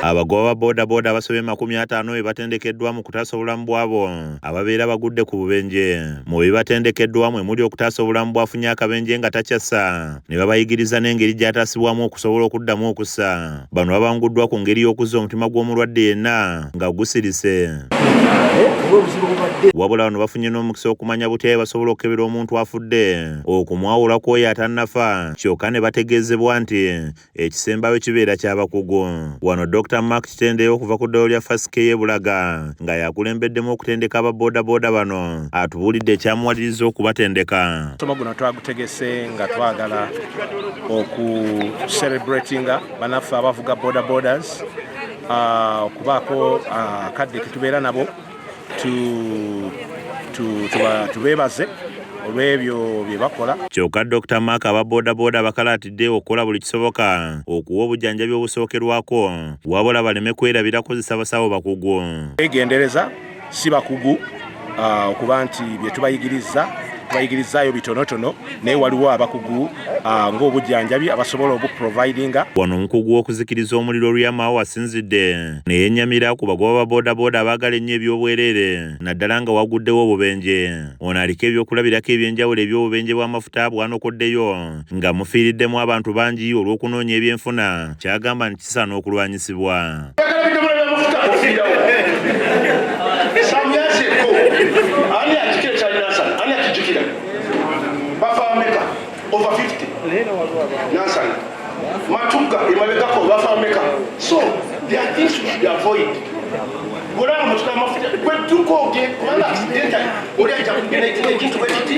Abagoba ba bodaboda abasobye 50 be batendekeddwa mu kutaasa obulamu bw'abo ababeera bagudde ku bubenje. Mu bibatendekeddwa mwe muli okutaasa obulamu bw'afunye akabenje nga takyassa ne babayigiriza n'engeri gy'ataasibwamu okusobola okuddamu okussa. Bano babanguddwa ku ngeri y'okuzza omutima gw'omulwadde yenna nga gusirise. Wabula bano bafunye n'omukisa okumanya butya bwe basobola okukebera omuntu afudde okumwawula ku oyo atannafa kyokka ne bategeezebwa nti Ekisembayo kibeera kya bakugu. Wano Dokita Mark Kitende okuva ku ddwaliro lya First Care e Bulaga nga y'akulembeddemu okutendeka aba bodaboda bano atubuulidde ekyamuwalirizza okubatendeka. Omusomo guno twagutegese nga twagala oku celebratinga banaffe abavuga bodabodas okubaako akadde ketubeera nabo tubeebaze olw'ebyo bye bakola. Kyokka Dokita Mark aba bodaboda abakalaatidde okukola buli kisoboka okuwa obujjanjabi obusookerwako wabula baleme kwerabira kukozesa basawo bakugu. Kwegendereza si bakugu okuba nti bye tubayigirizza tubayigirizaayo bitonotono naye waliwo abakugu ng'obujjanjabi abasobola obuprovidinga. Wano omukugu w'okuzikiriza omuliro Luyama asinzidde ne yennyamira ku bagoba ba bodaboda abaagala ennyo eby'obwereere naddala nga waguddewo obubenje. Ono aliko ebyokulabirako eby'enjawulo eby'obubenje bw'amafuta bw'anokoddeyo nga mufiiriddemu abantu bangi olw'okunoonya ebyenfuna ky'agamba nti kisaana okulwanyisibwa. Over 50 Nansana Matugga emabegako bafa meka so there are things we should avoid olaba motoka amafuta gwedduka oge kubanga accidentally oli ajja kugenda ekintu bwekiti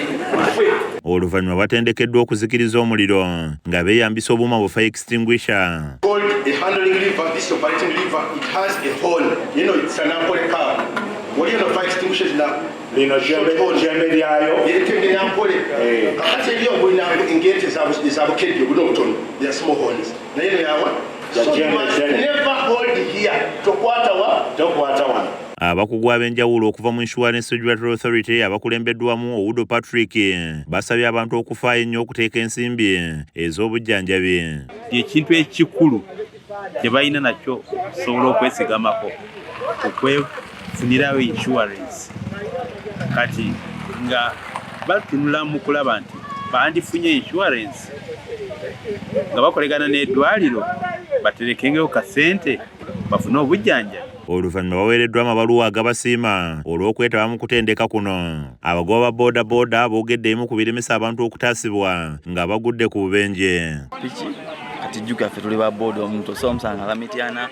fe. Oluvannyuma batendekeddwa okuzikiriza omuliro nga beeyambisa obuuma bu fire extinguisher. Called a handling lever, this operating lever, it has a horn, you know, it's an ankole car. Wali eno fire extinguishers na lino jembe lyayo eritende yankole eh. Kakati eriyo obulina engente ezabukedde obulina obutono, they are small horns, naye eno yawa. So you must never hold here, tokwata wa tokwata wano. Abakugu ab'enjawulo okuva mu Insurance Regulatory Authority abakulembeddwamu Oudo Patrick basabye abantu okufaayo ennyo okuteeka ensimbi ez'obujjanjabi. Ekintu ekikulu kye balina nakyo okusobola okwesigamako okwefunirayo insurance kati nga batunula mu kulaba nti bandifunye insurance nga bakolegana n'eddwaliro baterekengeyo kasente bafune obujjanjabi. Oluvannyuma baweereddwa amabaluwa agabasiima olw'okwetaba mu kutendeka kuno. Abagoba ba bodaboda boogedde ebimu ku biremesa abantu okutaasibwa nga bagudde ku bubenje. Piki kati jjuka ffe tuli ba boda, omuntu osobola omusanga ava Mityana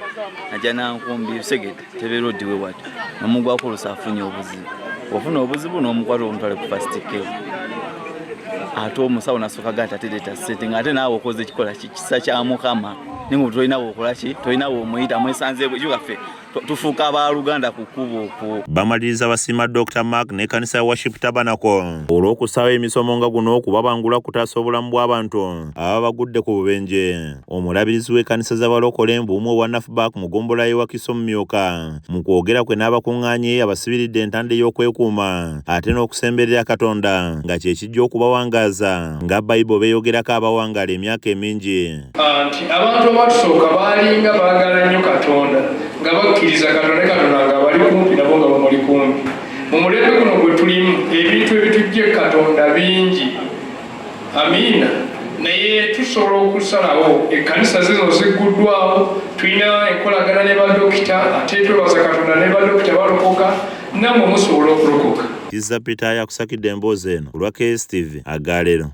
najja Nankumbi segede tebeera odiwe wati nomugwako olusi afunye obuzibu ofuna obuzibu n'omukwata omutwale ku first care ate omusawo nasooka gati ate leeta ssente ng'ate naawe okoze ekikola kisa kya Mukama naye nga tolina wokola ki tolina womuyita mwesanze jjuka ffe tufuuka abaaluganda ku kkubo okwo. Bamaliriza basiima Dokita Mark n'ekkanisa ya Worship Tabernacle olw'okussaawo emisomo nga guno okubabangula kutaasa obulamu bw'abantu ababa bagudde ku bubenje. Omulabirizi w'ekkanisa z'abalokole Mbuumwe owa NAFBAK mu ggombolola y'e Wakiso Mumyuka mu kwogera kwe n'abakuŋŋaanye abasibiridde entanda ey'okwekuuma ate n'okusemberera Katonda nga kye kijja okubawangaaza nga Bayibo b'eyogerako abawangaala emyaka emingi. Nti abantu abatusooka baalinga baagala nnyo Katonda, nga bakkiriza Katonda, ne Katonda nga abali kumpi nabo nga bamuli kumpi. Mu mulembe guno gwe tulimu, ebintu ebitujja Katonda bingi. Amiina. Naye tusobola okusalawo. Ekkanisa zizo zigguddwawo, tulina enkolagana ne badokita, ate twebaza Katonda ne badokita balokoka, nammwe musobola okulokoka. Kizza Peter yakusakidde emboozi eno ku lwa KSTV agaalero.